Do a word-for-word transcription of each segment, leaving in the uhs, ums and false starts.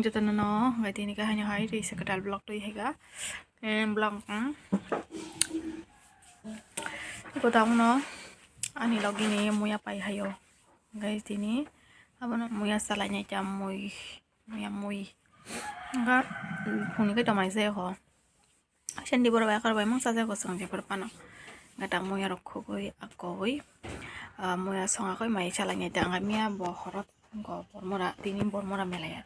Jotono no, hwnkhe tini khe haino hai risa kwtal vlog twi hai kha. Em, vlog, mm. Iko tamo no ani logi ni muya pai hayo. Guys, tini abono muya salai nai ta mui, muya mui. Hwnkhe phungni khe tomai se ho. Sendi borok bai akar bai mangsa jago chwng jephuru phano. Gata muya rok khugui akogui, ah, muya songakoi mai chalai nai ta wngkha miya bo horo go bormora tini bormora melai ya.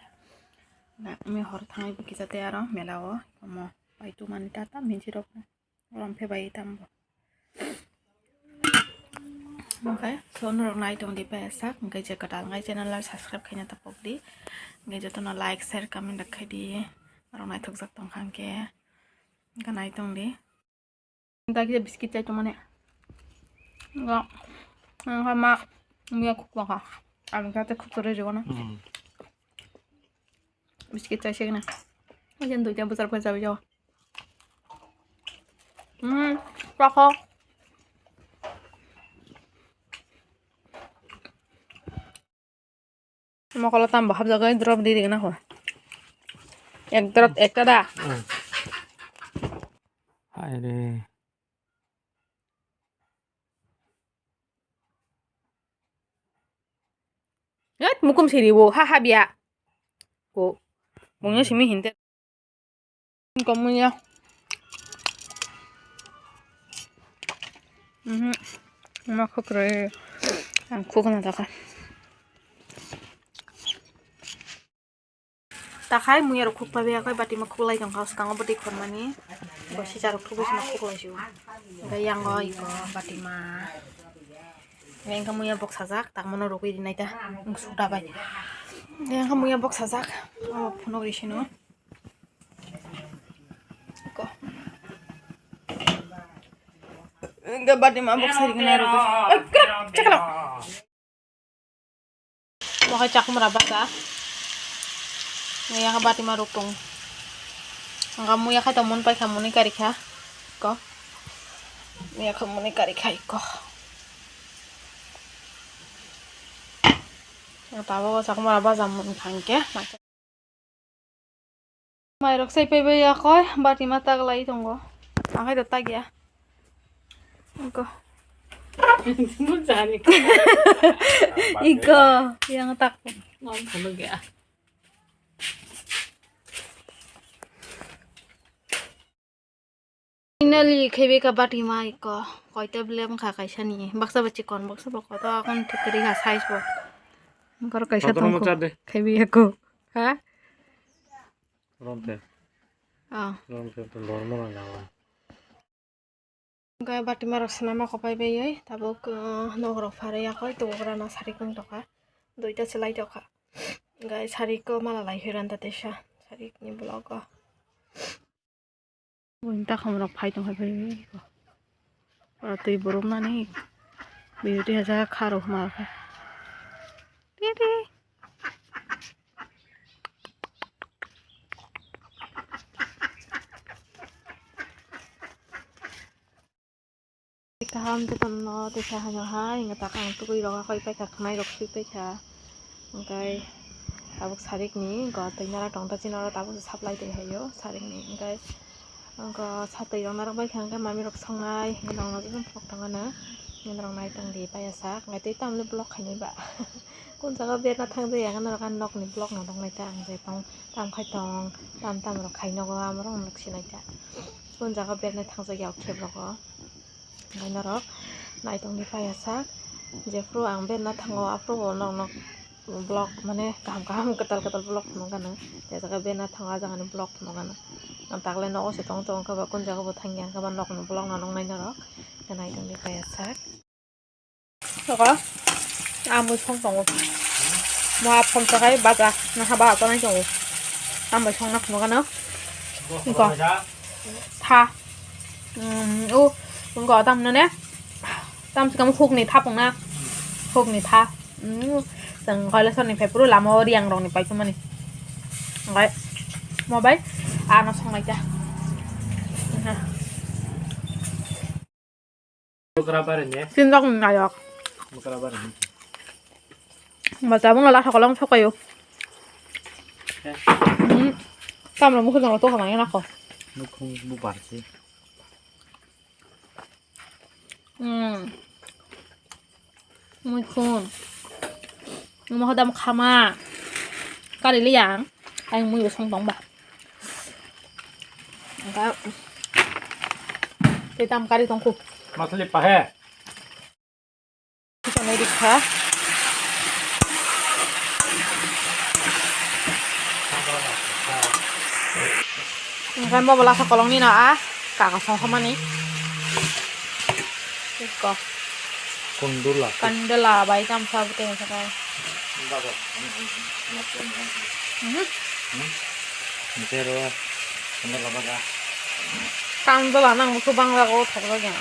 Na mi hor thangai bo kisa te aro mela o omo pai tu mani ta ta minsi rok rom phe bai tam bo. Okay, so norok nai tong di pai sak, hwnkhe je kwtal ngai channel no subscribe khaina ta pok di, hwnkhe jotono like, share, comment rok khai di, norok naithok jak tong kha hwnkhe. Ganai tong di. Dagi biscuit chai tong mane. Ga, ang ha ma, muya khuk baka. Ang kate khuk tore jogo na. Hmm. Biscuit chai segna. Ajan duita bujal bujal jo. Hmm, pakho. Mokolo tam bo hapjagwi drop di digna ho. Ek drop ekta da. Hmm. Hai re. Yat mukum siri bo ha ha biya. Ko. Mungya simi hinte. Komuya. Mhm. Ma khukre. Ang khukna taka. Takhai muya rok khukpa biya koi bati ma khuklai tong kha swkango bwtwi khormani. Bo sisa rok thubui sina khuklai sio. Hwnkhe yango iko bati ma. Hwnkhe muya bok sajak tangmano rogwi rinai ta. Suda bai. Hwnkhe muya bok sajak. Omo phunuk ri sino. Ko. Hwnkhe bati ma bok sari gwnai rogwi. Oi, krak, chakra. Bo hai chakhumra bata. Yang bati ma rukung. Ang kamu ya khai tong mun pai kha muni kari kha. Ko. Ya kha muni kari kha ko. Yang tabo chakhumra baja mun khangke. Mairok sai pai bai ya koi, bati ma taglai tongo. Ang hai da tagya. Iko. Mun jani. Iko, yang tak. Ngam khuluk ya. Finally, khaibe ka bati ma iko. Koita blem kha kaisa ni. Baksa ba chikon, baksa ba koto akon thikri ha size bo. Gor kaisa Kotor tongko. Mo chade. Khaibe ako. Ha? Romte. Ah. Romte to lormo na nawa. Ga bati ma rok swnama kopai bai oi. Tabuk, uh, nok rok pharai yakoi. Tubugra na sari kung tokha. Duita se lai tokha. Ga sari ko mala lai hiran ta tesa. Sari ni block o. Buini takhum rok phai tong phai phai. Oro twi burumnani. Beauty haja kha rw hwnma khe. Titi. Kaham jotono tei saha no hai, wngkha tak ang tugui rok akhoi paikha, khwnai rok sui paikha, hwnkhe tabuk sarik ni go twi nara tong ta chini oro tabuk supply twi haio sarik ni, hwnkhe go satwi rok narwk baikha, hwnkhe mami rok songnai, hwnkhe norok no jotono phunuk tongmani, hwnkhe norok nai tong di paiya sak, hwnkhe tei tamni vlog khainai ba, kun jaga berna thang jaya, hwnkhe norok ani nok ni vlog no nuknai ta ang je tong tam khai tong, tam tam rok khai nogo, amo rok nuk sinai ta, kun jaga berna thang jaya o khep rok o. Hwnkhe norok naitongdi paiya sak, jephru ang berna thango aphuru bo nok nok vlog mane kaham kaham kwtal kwtal vlog phunukgano. Je jaga berna thango ah jagani vlog phunukgano. Ang takle nogo se tong tong khe ba kun jaga bo thangya hwnkhe ba nokni vlog no nuknai norok. Naitongdi paiya sak. Soko, ah, mui song tongo. Mo aphom sakai baja, naha ba atonai tongo. Ang bai songna phunukgano. Iko. Tha. Mm, o, iko tam nane. Tam sikam hukni tha pungna. Hukni tha. Mm, tang koila soni phai puru lama o riang rokni pai tumani. Ngai. Mo bai, ano songnai ta. Aha. Bwkra bari ne? Tin rok ni nayok. Bwkra bari ne? Ba tabung la thok kolong sok kayo. He. Tamra mukhe jang to khamani nako. Mukhung bu barsi. Hmm. Mukhung. Mo hodam khama. Kari liyang. Ang mui song tong ba. Angka. Te tam kari tongku. Masli pahe. Sonai rikha. Angka mo bola sa kolong ni na a. Kaka song khamani. Iko. Kundula. Kandela bai tam sa bute sa kai. Mhm. Entero, kandela baga. Kandela nang musu bangla ko thokla gyan.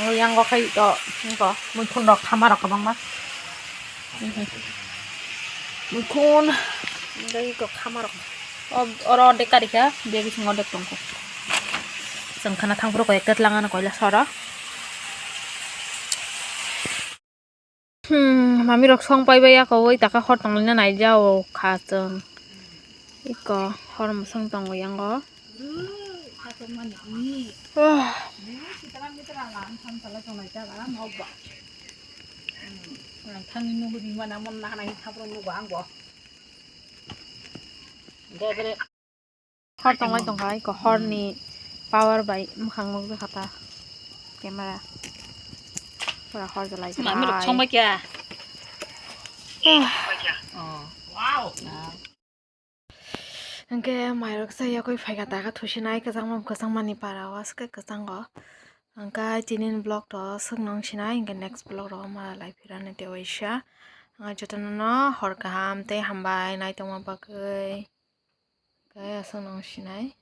Ang yang ko khai to, ko mukhun rok khama rok bangma. Mhm. Mukhun, dai ko khama rok. O, oro dek kari kha, begi singo dek tongko. Sengkhana thangphuru ko ekta tlangana koila soro. Hmm, mami rok song pai bai ya kowai taka hor tong lina nai jao kha chwng. Iko hor mwswng tongo yango. Ah. Hor tonglai tongkha, iko horni power bai mwkhang nukjakha ta camera. Pura hor jalai. Mami rok songbai kha. Ah. Oh. Wow. Hwnkhe mairok sa yakwi phaikha, taka thusinai kwchangma kwchangmani para o aswk kwchango. Hwnkhe tini ni vlog to swk nung sinai, hwnkhe next vlog rogo ma lai phirani tei waisa. Ang jotono no hor kaham tei hambai naitongma bagwi. Khe aswk nung sinai.